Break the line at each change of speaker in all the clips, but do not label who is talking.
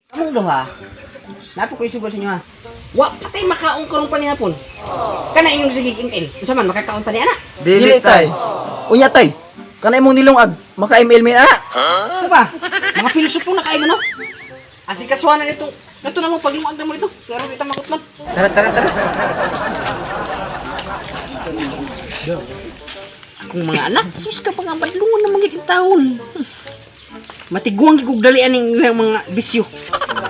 Kamong duha. Napo ko isugod sa inyo ha. Wa patay makaon karong panihapon. Kana inyong sige ML. Unsa man makakaon pa ni ana?
Dili tay. Unya tay. Kana imong nilungag, maka ML mi ana.
Ano ba? Mga pilosopo na kayo no? Asikasuhan na nito. Nato na mo paglungag na mo dito. Kaya ron kita makutman.
Tara, tara, tara.
Akong mga anak, sus ka pa nga badlungon na mga taon. Matiguang gigug dali aning ilang mga bisyo.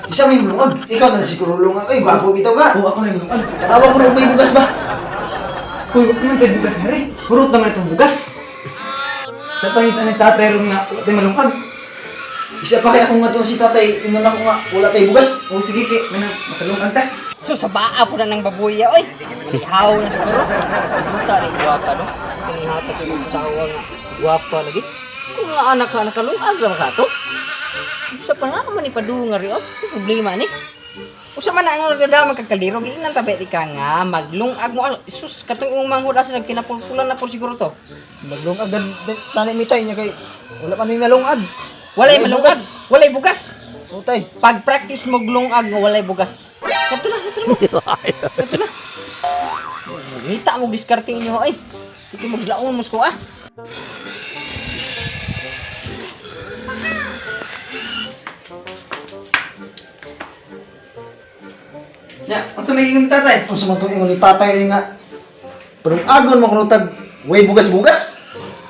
Isa may lungag. Ikaw na siguro lungag. Ay, gwapo bitaw ka. Oo, ako na yung lungag. Tanawa ko na may bugas ba? Uy, wag naman tayo bugas na rin.
Purot naman itong bugas.
Sa pangit ni tatay ron nga, wala tayo malungag. Isa pa kaya kung nga to si tatay, ingon ako nga, wala tayo bugas. O sige, kay, may makalungag ta.
So sa baa po na ng babuya, oy. Ihaw na siguro. Buta rin gwapa, no? Kinihatag yung asawa nga. Gwapa lagi. Kung nga anak ka nakalungag lang ka to. Sa pa nga man ipadunga rin, oh. Problema ni. Usa man ang nagdadama kag kaldero, giingnan tabi di ka nga maglungag mo. Ah, sus, katong imong manghud asa nagkinapulpulan na po siguro to.
Maglungag tani mi tay niya kay wala pa mi malungag.
Walay
Walay
malungag,
bugas.
walay bugas.
O tay,
Pag-practice mo glungag nga walay bugas. Kadto na, kadto na mo. Kadto na. Ngita mo diskarte inyo ay. Sige maglaon mo ko ah.
Nya, unsa may ingon tatay? Unsa man tong ingon ni tatay nga palungagon mo kuno tag way bugas-bugas?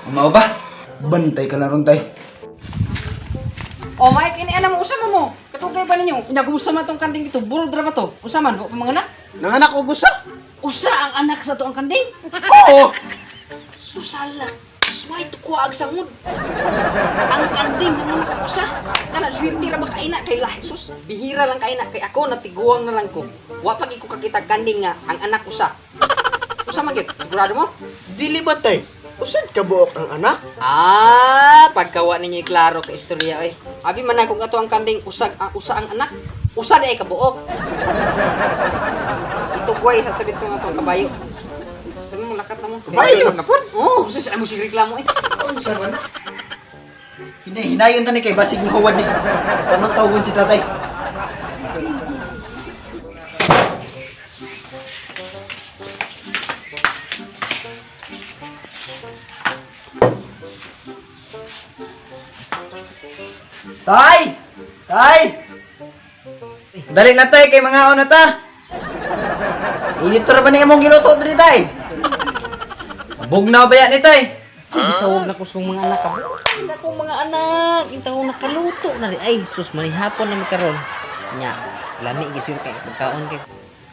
Mao ba? Bantay ka na ron tay.
Oh, Mike, ini ana mo usa man mo. Katugay ba ninyo? Inya kumusta man tong kanding dito? Burod ra ba to? Usa man, wa pa mga anak?
Nanganak og usa?
Usa ang anak sa to ang kanding.
Oo.
Susala. May tukuag sangod. Ang kanding ng anak usa. Kana swerte ra ba kaina kay lah sus. Bihira lang kaina kay ako natiguang na lang ko. Wa pag ko kakita kanding nga ang anak usa. Usa man gyud. Sigurado mo?
Dili ba tay? Usad ka buok ang anak?
Ah, pagkawa ninyo klaro ka istorya oy. Abi man na kung ato ang kanding usag ang usa ang anak, usa di ay kabuok. Itugway sa to dito nga tong kabayo. Sabi mo lakat na mo.
Kabayo na pod.
Oh, sus ay mo sig reklamo eh.
Unsa ba na? Hinay, hinayon ta ni kay basig mahuwad ni. Tanong tawgon si tatay. Tay! Tay! Dali na tay kay mga na ta. Init ra ba ni imong giluto diri tay? Bugnaw ba yan ni tay?
Gitawag na ko sa kong mga anak. Ang akong mga anak, intawag nakaluto na rin. Ay, sus, manihapon na mi karon. Nya, lami gyud siguro kay pagkaon kay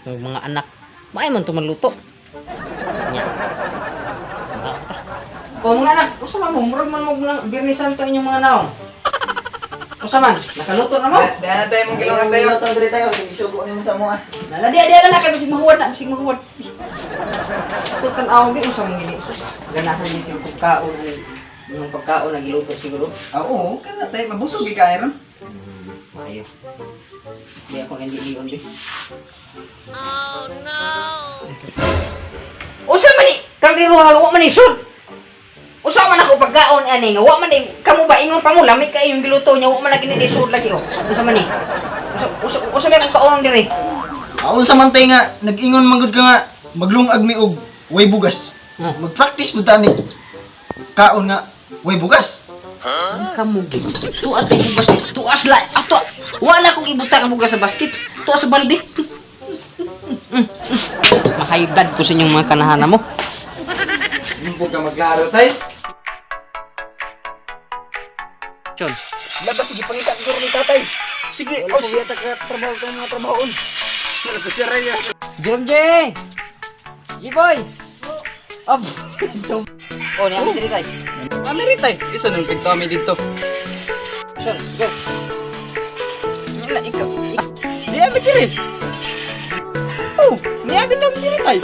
ng mga anak. Maay man to maluto. Nya. O mga anak, usa man mo, murag man mo ng Biyernes Santo inyong mga naong. Usa man, nakaluto na mo.
Dahil na tayo mong gilungan tayo. Tayo diri tayo. Isugo nimo sa mga.
Nala di di na kay bisig mahuwad na, bisig mahuwad. Ito tan-awon di usa man gini. Sus, ganahan ni sig pagkaon ni yung pagkaon na giluto siguro.
Oo, kana tayo mabusog gyud ka ron.
Maayo. Di ako hindi iyon di. Oh no. Usa man ni kaldero ha, wa man ni sud. Usa man ako pagkaon ani nga wa man ni kamo ba ingon pa mo lami kay yung giluto niya wa man lagi ni sud lagi oh. Usa man ni. Usa usa usa may akong kaonon diri.
Aon sa man tay nga nag-ingon man gud ka nga maglungag mi og way bugas.
Hmm.
Mag-practice pud ta ni kaon nga way bugas.
Ang kamo gid. Tuas ay kong basket. Tuas la. Ato. Wala kong ibutang ang bugas sa basket. Tuas sa balde. Mahay blood ko sa inyong mga kanahana mo.
Mumpog ka maglaro tay.
Chon.
Labas sige pangita guro ni tatay.
Sige,
Wala
oh,
pa yata ka trabaho kang mga trabahoon.
Jerome J! G-Boy! Ab! Oh, niya diri tay.
Ami rin tay. Isa nang pigtami dito.
Chon, go.
Wala ikaw. Di abi diri. Oh, ni abi tong diri tay.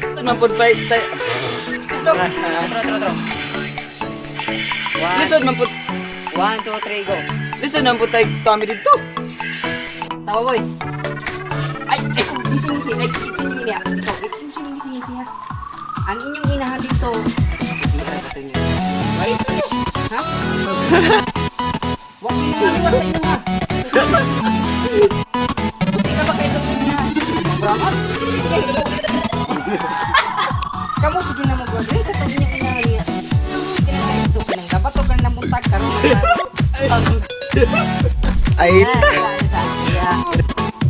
Ito man pud tay. Ito.
Tara, tara, tara. One,
Lisod man pud.
1, 2, 3, go.
Lisod man pud tay tami dito.
Tawa, boy. Ay, ay, gising, gising. Ay, gising, gising niya. Ikaw, gising, gising, gising, gising, ha. Ang inyong inahan dito. Hindi ka ito niyo.
Ay,
Ha? Wag niyo na sa inyo, ha. Buti ka ba kayo na? Brahman? Kamu sige na mo gawin. Katong niya inahan niya. Sige na kayo ito. Nang dapat to ka ng buntag karon.
Ay,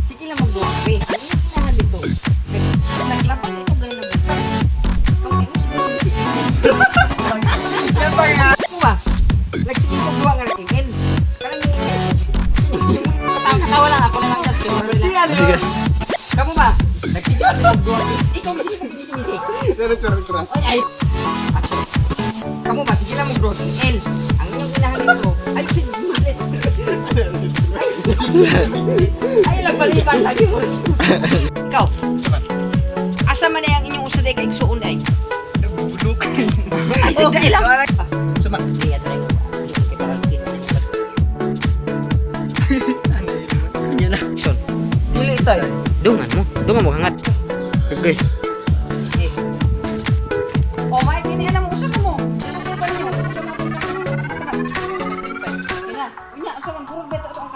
Sige lang magduwa. Ang inahan dito. Naglaban ito ganun ng buntag. Kamu sige. Ako ba? Nagsige mo duwa nga email. Kanang katawa lang ako na lang sa
Sige.
Kamu ba? Nagsige mo duwa. Ikaw sige mo bigis. Ay, ay. Kamu ba? Sige lang mo bro. L. Ang inyong inahan nito. Ay, sige. Ay, lagbaliban lagi mo. Ikaw. Asa man ay ang inyong usa day kay igsuon day? Ay, sige lang.
Suma.
Hindi, ato na yung- kay parang kita na
Yan na. Dili tay.
Dungan mo. Dungan mo hangat.
Okay.
Oh, Mike, ini alam mo usa mo. Ano ba niyo? Usa man. Ina, unya usa man kurog beto ato ang